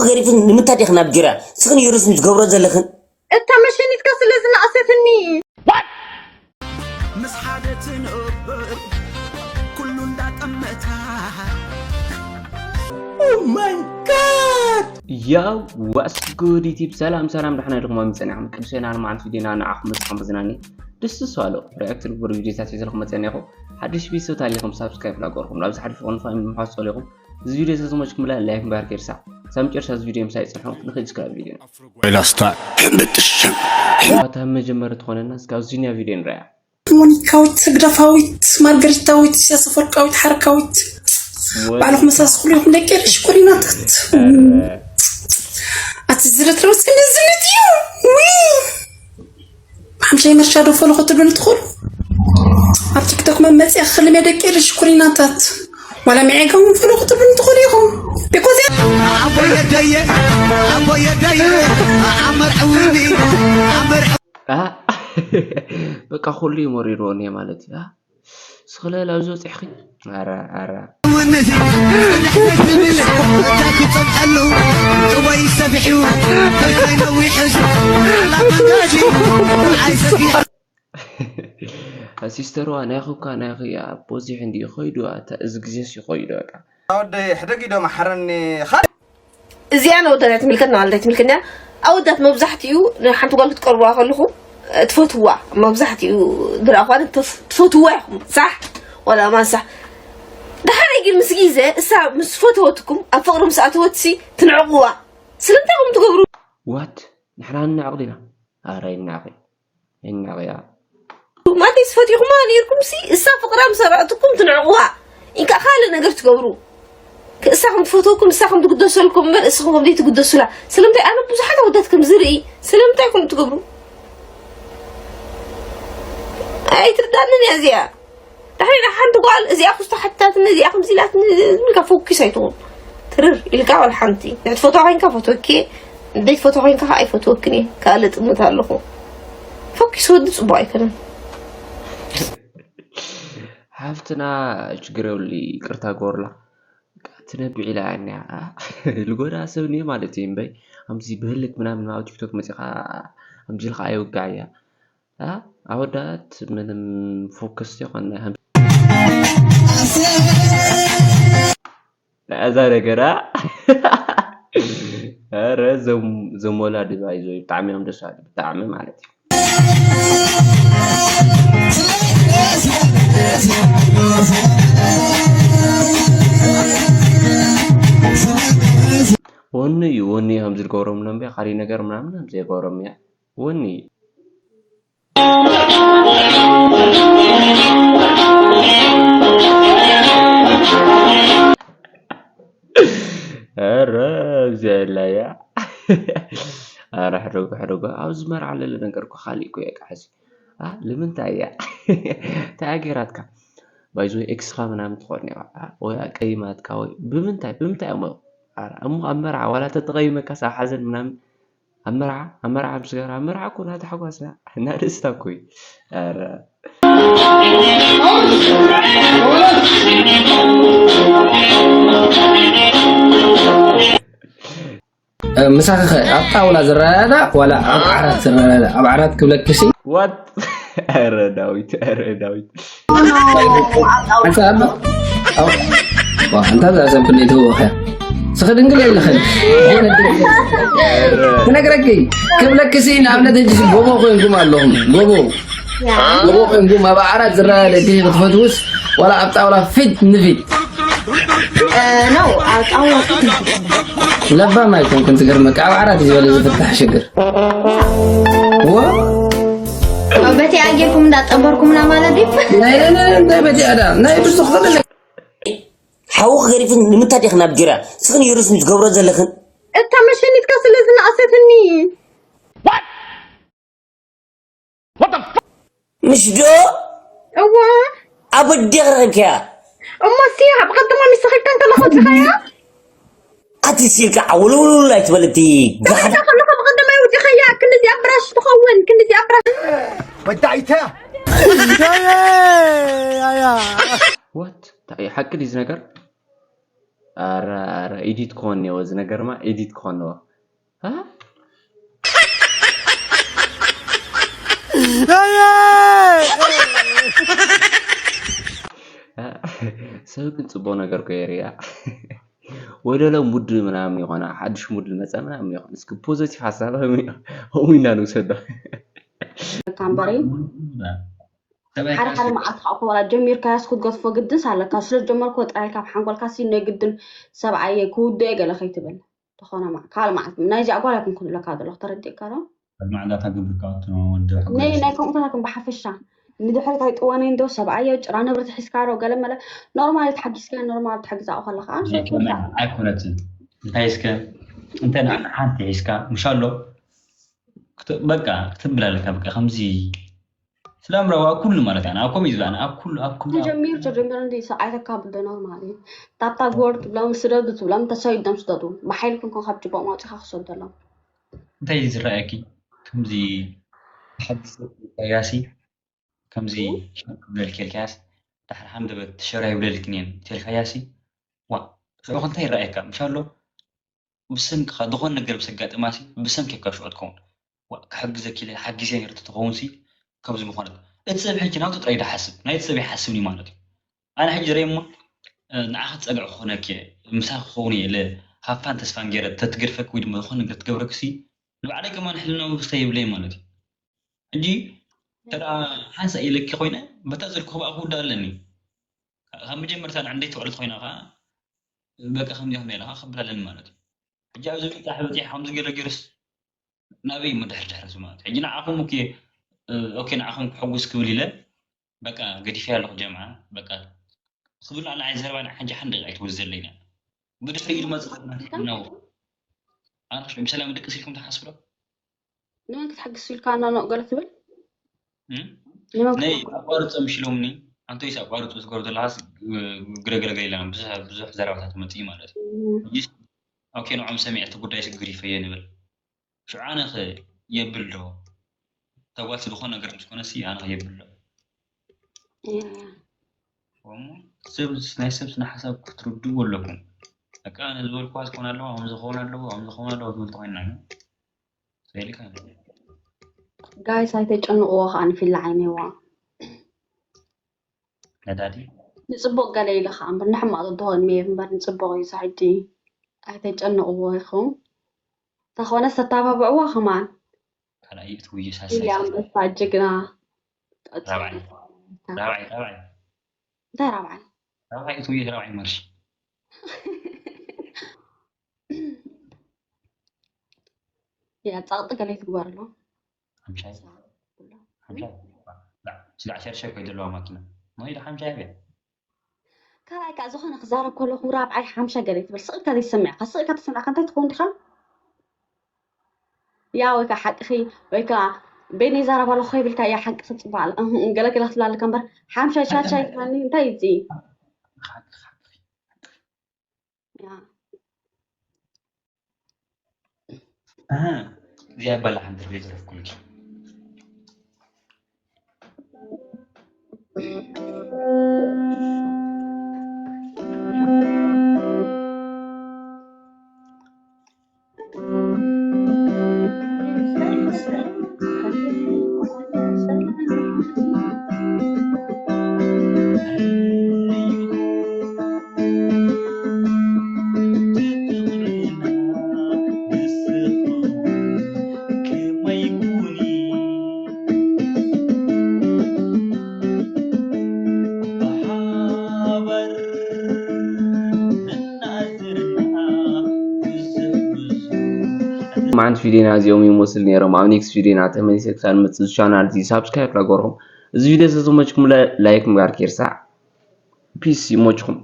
ገሪፍን ንምንታይ ዲኽን ኣብ ጅራ? ስኽን ይሩስ ምስ ገብሮ ዘለኽን? እታ መሸኒትካ ስለ ዝነኣሰትኒ። ምስ ሓደ ትነብር ኩሉ እንዳጠመታ Oh my god! ያው ዋስ ጉድ ዩቲብ ሰላም ሰላም፣ ደሕና ዲኹም? ኣብ ጸኒሕኩም ቅዱሴና ንመዓልቲ ቪዲዮና ንዓኹም መጽኹም መዝናኒ ደስ ዝሰዋሎ ሪያክት ልግበር ቪዲዮታት ይዘልኩም መጸኒኹም። ሓድሽ ቤተሰብ ታሊኹም ሳብስክራይብ ላገርኩም፣ ናብ ዝሓድፍ ኾኑ ፋሚሊ ምሓዝ ጸሊኹም። እዚ ቪዲዮ ተዝመችኩም ላ ላይክ ምባር ከይርሳ። ሳብ መጨረሻ እዚ ቪዲዮ ምሳይ ጽንሑ። ንኽድ እስከ ቪዲዮ ላስታ ሕምብጥሽም ዋታ መጀመርያ ትኾነና እስካብ ዚንያ ቪዲዮ ንረያ። ሞኒካዊት፣ ህግደፋዊት፣ ማርገሪታዊት፣ ኢሳያስ ኣፈወርቃዊት፣ ሓረካዊት ባዕልኹም መሳስኹሉ ኢኹም ደቂ ኤረ ሽኮሪናታት። ኣቲ ዝረት ረውስ ክንዲ ዝነት እዩ። ውይ፣ ሓምሻይ መርሻ ዶ ፎሎ ክትብሉ ትኽእሉ? ኣብ ቲክቶክ መመፅያ ክልም እየ ደቂ ኤረ ሽኮሪናታት። ዋላ ሚዔጋ እውን ፎሎ ክትብሉ ትኽእሉ ኢኹም። ቢኮዝ ኣቦየደየ ኣቦየደየ ኣመርዕውኒ ኣመርዕ በቃ ኩሉ እዩ መሪርዎ እኒሀ ማለት እዩ። ስኽለ ላብዚ በፂሕኺ? ኧረ ኧረ ምንዚ ንሕነት ዝብል እንታይ ክፀምቀሉ ወይ ሰፊሑ እንታይ ነዊሑስ ዓላ መንጋዲ ኣይሰፊሕ ሲስተርዋ ናይኹ እኳ ናይኹ እያ። በዚሕ እንዲ ይኸይዱ ኣታ እዚ ግዜስ ይኸይዱ በቃ። ወደይ ሕደጊ ዶ መሓረኒ ኻል እዚኣ ንወዳት ኣይትምልከት ንባል ኣይትምልከት እያ። ኣወዳት መብዛሕትኡ ንሓንቲ ጓል ክትቀርብዋ ከለኹ ትፈትዋ መብዛሕትኡ ድራኳን ትፈትዋ ኢኹም ሳሕ ዋላ ማን ሳሕ ድሓር ግን ምስ ግዜ እሳ ምስ ፈተወትኩም ኣብ ፍቕሪ ምስ ኣተወትሲ ትንዕቕዋ ስለምንታይ ኹም ትገብሩ ዋት ንሕና ንናዕቕ ዲና? ኣረ ይናቒ ይናቒ እያ። ማለተይ ዝፈትኹማ ነይርኩም ሲ እሳ ፍቕራ ምስ ኣርኣትኩም ትንዕቕዋ ኢንካ ካልእ ነገር ትገብሩ እሳ ከም ትፈትወኩም እሳ ከም ትግደሰልኩም እምበር እስኹም ከም ዘይትግደሱላ ስለምንታይ ኣነ ብዙሓት ኣወዳት ከም ዝርኢ ስለምንታይ ኮን ትገብሩ ኣይትርዳንን እያ እዚኣ ድሕሪ ሓንቲ ጓል እዚኣ ክስቶ ሓትታትኒ እዚኣ ከምዚ ኢላትኒ ዝብልካ ፎኪስ ኣይትኹን ትርር ኢልካ ዋላ ሓንቲ ንሕትፈትዋ ኮይንካ ፈትወኪ ዘይትፈትዋ ኮይንካ ከዓ ኣይፈትወክን እየ ካልእ ጥምት ኣለኹ ፎኪስ ወዲ ፅቡቅ ኣይኮነን ሓፍትና ችግር የብሉ ይቅርታ ጎርላ ትነብዕ ኢላ እያ ልጎዳ ሰብ እኒኦ ማለት እዩ እምበይ ከምዚ ብህልክ ምናምን ኣብ ቲክቶክ መፂኻ ከምዚ ኢልካ ኣይውጋዕ እያ ኣወዳት ምንም ፎከስ ይኾን እዛ ነገራ ረ ዘሞላ ድባይ ዞ ብጣዕሚ እዮም ደስ ብሉ ብጣዕሚ ማለት እዩ ወኒ እዩ ወኒ ከም ዝገብሮም ነንበ ካሊእ ነገር ምናምን ከም ዘይገብሮም እያ ወኒ ኧረ እዚኣ የላያ ኧረ ሕደጎ ሕደጎ ኣብዚ መርዓ ለለ ነገር እኮ ካሊእ እኮ እያ ቃሕዚ ልምንታይ እያ እንታይ ኣገይራትካ ባይዞ ኤክስኻ ምናምን ትኾን እያ ወይ ኣቀይማትካ ወይ ብምንታይ ብምንታይ እሞ እሞ ኣብ መርዓ ዋላ ተተቐይመካ ሳብ ሓዘን ምናምን ኣብ መርዓ ኣብ መርዓ ምስ ገራ ኣብ መርዓ እኮ ናይ ታሕጓስና ናይ ደስታ እኮ እዩ ኧረ ምሳኺ ኸ ኣብ ጣውላ ዝረዳዳ ዋላ ኣብ ዓራት ዝረዳዳ ኣብ ዓራት ክብለክሲ ዋት ኧረ ዳዊት ኧረ ዳዊት ኣንታ እዛ ሰብ ክንደይ ትህወኸ ስኸ ድንግል የለኸን ክነግረኪ ክብለክሲ ንኣብነት ሕጂ ጎቦ ኮይንኩም ኣለኹም ጎቦ ጎቦ ኮይንኩም ኣብ ዓራት ዝረዳዳ ደቂ ክትፈትውስ ዋላ ኣብ ጣውላ ፊት ንፊት ነው ኣብ ጣውላ ፊት ንፊት ለባም ኣይኮንኩን ትገርመካ ኣብ ዓራት ዝበለ ዝፍታሕ ሽግር በቲ ኣጌርኩም እንዳጠበርኩምና ማለት ድዩ ናይ በቲ ኣዳ ናይ ብዝኾነ ሓውኺ ገሪፍን ንምንታይ ዲኽን ኣብ ጅራ ስኽን ይሩስ ምስ ገብሮ ዘለኽን እታ መሸኒትካ ስለ ዝነኣሰትኒ ምሽ ዶ እዋ ኣብ ኣዴኽ ረኺብካያ እሞ ሲ ኣብ ቀጥማ ምስ ኸድካ እንከለኹ ወዲኻያ ኣቲ ሲልካ ዓውልውልውል ኣይትበል እቲ ተኸዳ ከለኹ ብቐደማይ ወዲኻያ ክንዲዚኣ ብራሽ ትኸውን ክንዲዚኣ ብራሽ ወዳይተ ዋት እንታይ እዩ ሓቂ ድዩ እዚ ነገር ኧረ ኧረ ኢዲት ክኾን እኒኦ፣ እዚ ነገርማ ኢዲት ክኾን እኒኦ። አ? ሰብ ግን ጽቡቕ ነገር እኮ የርእያ። ወደሎ ሙድ ምናምን ይኾና፣ ሓድሽ ሙድ ልመጸ ምናምን ይኾን። እስኪ ፖዘቲቭ ሓሳብ ከምኡ ኢና ንውሰዶ። እምበሪ ሓደ ሓደ መዓልቲ ከዓ እኮ ዋላ ጀሚርካያስ ክትገድፎ ግድስ ኣለካ። ስለ ዝጀመርክዎ ጥራይ ካብ ሓንጎልካ ሲ ናይ ግድን ሰብኣየ ክውድኦ ገለ ከይትብል። ዝኾነ ካልእ መዓልቲ ናይዚ ኣጓላት ክብለካ ዘለኹ ተረዲእካ ዶ? ማዕዳታ ግብርካ ወዲ ናይ ናይ ከምኡታትን ብሓፈሻ ንድሕሪት ኣይጥወነይ እንዶ ሰብኣዮ ጭራ ንብረት ሒዝካ ዶ ገለ መለ ኖርማል ተሓጊዝካ ኖርማል ተሓጊዛ ከለካ ኣይኮነትን። እንታይ እስከ እንተ ንሓንቲ ሒዝካ ምሻሎ በቃ ክትብል ኣለካ። በቃ ከምዚ ስለ ኣምራዊ ኣብ ኩሉ ማለት ኣነ ኣብ ኮም እዩ ዝበኣነ ኣብ ኩሉ ኣብ ኩሉ ተጀሚሩ ተጀሚሩ እንዲ ሰብኣይተካ ብዶ ኖርማል እዩ። ታብታ ጎርድ ብሎም ስደዱ ትብሎም ተሰይዶም ስደዱ ብሓይሊ ክንኮን ካብ ጅቦም ኣውፂኻ ክሰደሎም እንታይ እዩ ዝረኣየኪ? ከምዚ ሓድስ ያሲ ከምዚ ሻቅ ክብለልኪ ኢልካያስ ዳሕሪ ሃንደበት ሸራይ ይብለልክን እየን ተልካያሲ ዋ ሽዑ እንታይ ይረኣየካ? ምሻሎ ብሰንክኻ ዝኾነ ነገር ምስ ኣጋጠማሲ ብሰንኪ እካ ሽዑ ትኸውን። ዋ ክሕግዘኪ ኢለ ሓጊዘ ነይረ ተትኸውን ሲ ከምዚ ምኾነት። እቲ ሰብ ሕጂ ናቱ ጥራይ ዶ ሓስብ ናይቲ ሰብ ይሓስብኒ ማለት እዩ። ኣነ ሕጂ ርየ እሞ ንዓኺ ትጸግዕ ክኾነኪ እየ ምሳኺ ክኸውን እየ ኢለ ሃፋን ተስፋን ገይረ ተትገድፈኪ ወይ ድማ ዝኾነ ነገር ትገብረኪ ሲ ንባዕለይ ከማን ሕልናዊ ውስተ የብለይ ማለት እዩ። ሕጂ ተዳ ሓንሳ ኢለኪ ኮይነ በታ ዘልኩ ክባኣ ክውዳ ኣለኒ ካብ መጀመርታ ንዕንደይ ተውዕለት ኮይና ከዓ በቃ ከምዚ ከምዚ ኢልካ ክብል ኣለኒ ማለት እዩ። ሕጂ ኣብዚ በፂሕ በፂሕ ከምዚ ገለ ገይሩስ ናበይ እሞ ድሕር ድሕር ማለት ሕጂ ንዓኹም ኦኬ ኦኬ ንዓኹም ክሕጉስ ክብል ኢለ በቃ ገዲፈያ ኣለኹ ጀምዓ በቃ ክብል ንዓይ ዘረባ ንዓ ሕጂ ሓንቲ ደቂቃ ኣይትወስድ ዘለይና ብድሕሪኡ ድማ ዝኸድና ነው ኣነ ክሽ ምሳሌ ምድቅስ ኢልኩም ትሓስቡ ዶ? ንመን ክትሕግስ ኢልካ ናኖ ገለ ትብል? ነይ ኣቋርጾ ምሽ ኢሎምኒ ኣንቶይስ ኣቋርጾ ዝገሩ ዘለካስ ግረገለገ ኢለና ብዙሕ ዘረባታት መፅኢ ማለት እዩ። ኦኬ ንዖም ሰሚዐ እቲ ጉዳይ ስግር ይፈየ ንብል ሽዑ ኣነ ኸ የብል ዶ ተጓልቲ ዝኾነ ነገር ምስ ኮነሲ ኣነ ኸ የብል ዶ እሞ ሰብ ናይ ሰብ ስነ ሓሳብ ክትርድኡ ኣለኩም በቃ ኣነ ዝበልኩዋ ዝኮን ኣለዎ ኣም ዝኸውን ኣለዎ ኣም ዝኸውን ኣለዎ ትብል ተኮይና ሰይልካ ጋይስ ኣይተጨንቅዎ ከዓ ንፊላ ዓይነዋ ነዳዲ ንፅቡቅ ገለ ኢለ ከዓ እምበር ንሕማቅ ዝደሆን ሜር እምበር ንፅቡቅ እዩ ዝሕጂ ኣይተጨንቅዎ ኢኹም ተኾነ ዝተባብዕዎ ከማን ካልኣይ እቲ ውይስ ኢሊ ሀሳብ ኣንበሳ ጅግና ራብዓይ ራብዓይ ራብዓይ እንታይ ራብዓይ ራብዓይ እቲ ውይስ ራብዓይ ማርሽ ያ ጻቕጢ ገለ ትግበር ኣሎ ሓምሻይ ሓምሻይ ስጋዕ ሸርሸር ኮይደለዋ ማኪና ሞይዳ ሓምሻይ ኣብያ ካልኣይ ከዓ ዝኾነ ክዛረብ ከለኹ ራብዓይ ሓምሻ ገለ ትብል ስቕ ኢልካ ዘይትሰምዕ ኢኻ ስቕ ኢልካ ተሰሚዕካ እንታይ ትኸውን ዲኻ ያ ወይ ከዓ ሓቅኺ ወይ ከዓ ቤኒ ይዛረብ ኣለኹ ከይብልካ እያ ሓቂ ትፅባዕ ኣላ እህ፣ ገለ ገለ ክትብላ ኣለካ እምበር ሓምሻይ ሻሻይ ትብለኒ እንታይ እዩ እዚ ያ እዚኣ በላ ሓንቲ ርቤ ዘረፍኩልኪ ማዓንት ቪድዮና እዚኦም ይመስል ነይሮም ኣብ ኔክስት ቪድዮና ተመሊሰ ክሳብ ንመፅእ ቻናል እዚ ሳብስክራይብ ላገርኩም እዚ ቪድዮ ዝተመችኩም ላይክ ምግባር ከይርሳዕ ፒስ ይመችኩም